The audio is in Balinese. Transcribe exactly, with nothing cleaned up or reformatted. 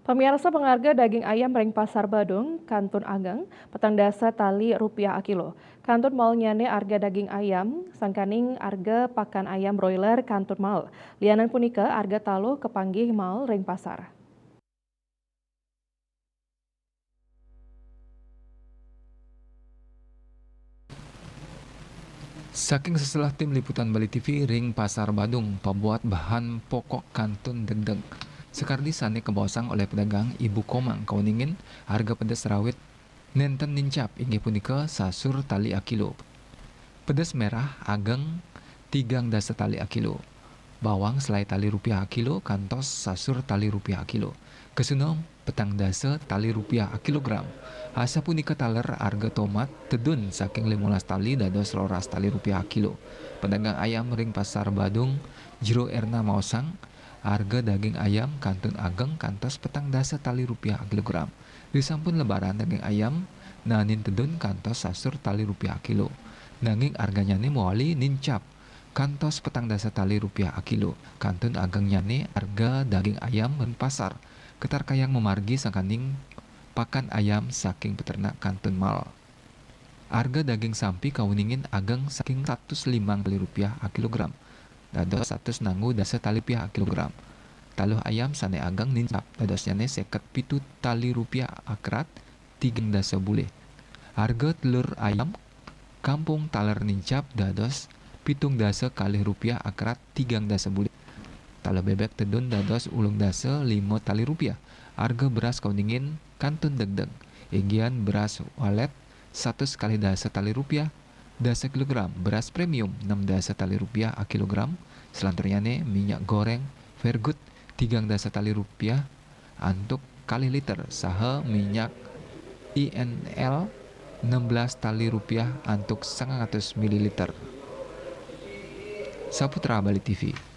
Pamiarsa, pangarga daging ayam ring Pasar Badung kantun ageng, petang dasa tali rupiah akilo. Kantun malnyane arga daging ayam, sangkaning arga pakan ayam broiler kantun mal. Lianan punika, arga taluh kapanggih mal ring pasar. Saking seselah tim liputan Bali T V ring Pasar Badung, pabuat bahan pokok kantun degdeg. Sakardi sane kabaosang olih pedagang Ibu Komang kauningin, harga pedes rawit nenten nincap, inggih punika sasur tali akilo. Pedes merah ageng tigang dasa tali akilo. Bawang selai tali rupiah akilo kantos sasur tali rupiah akilo. Kesuna petang dasa tali rupiah akilogram. Asapunika taler, arga tomat tedun saking limolas tali dados roras tali rupiah akilo. Pedagang ayam ring Pasar Badung, Jero Erna maosang, arga daging ayam kantun ageng kantos petang dasa tali rupiah akilogram. Risampun lebaran, daging ayam naenin tedun kantos sasur tali rupiah akilo. Nanging arganyane mawali nincap kantos petang dasa tali rupiah akilo. Kantun agengnyane arga daging ayam ring pasar, katarkayang mamargi sangkaning pakan ayam saking peternak kantun mal. Arga daging sampi kauningin ageng saking satus limang tali rupiah akilogram dados satus nangu dasa tali rupiah akilogram. Taluh ayam sane ageng nincap, dadosnyane seket pitu tali rupiah akrat tigang dasa bulih. Arga telur ayam kampung taler nincap dados pitung dasa kalih rupiah akrat tigang dasa bulih. Taluh bebek tedun dados ulung dasa lima tali rupiah. Arga beras kauningin kantun degdeg. Inggihan beras walet satus kalih dasa tali rupiah, dasa kilogram, beras premium enam dasa tali rupiah akilogram, selanturnyane minyak goreng Fairgood tigang dasa tali rupiah antuk kalih liter, saha minyak I N L enam belas tali rupiah antuk sangang atus mililiter. Saputra Bali T V.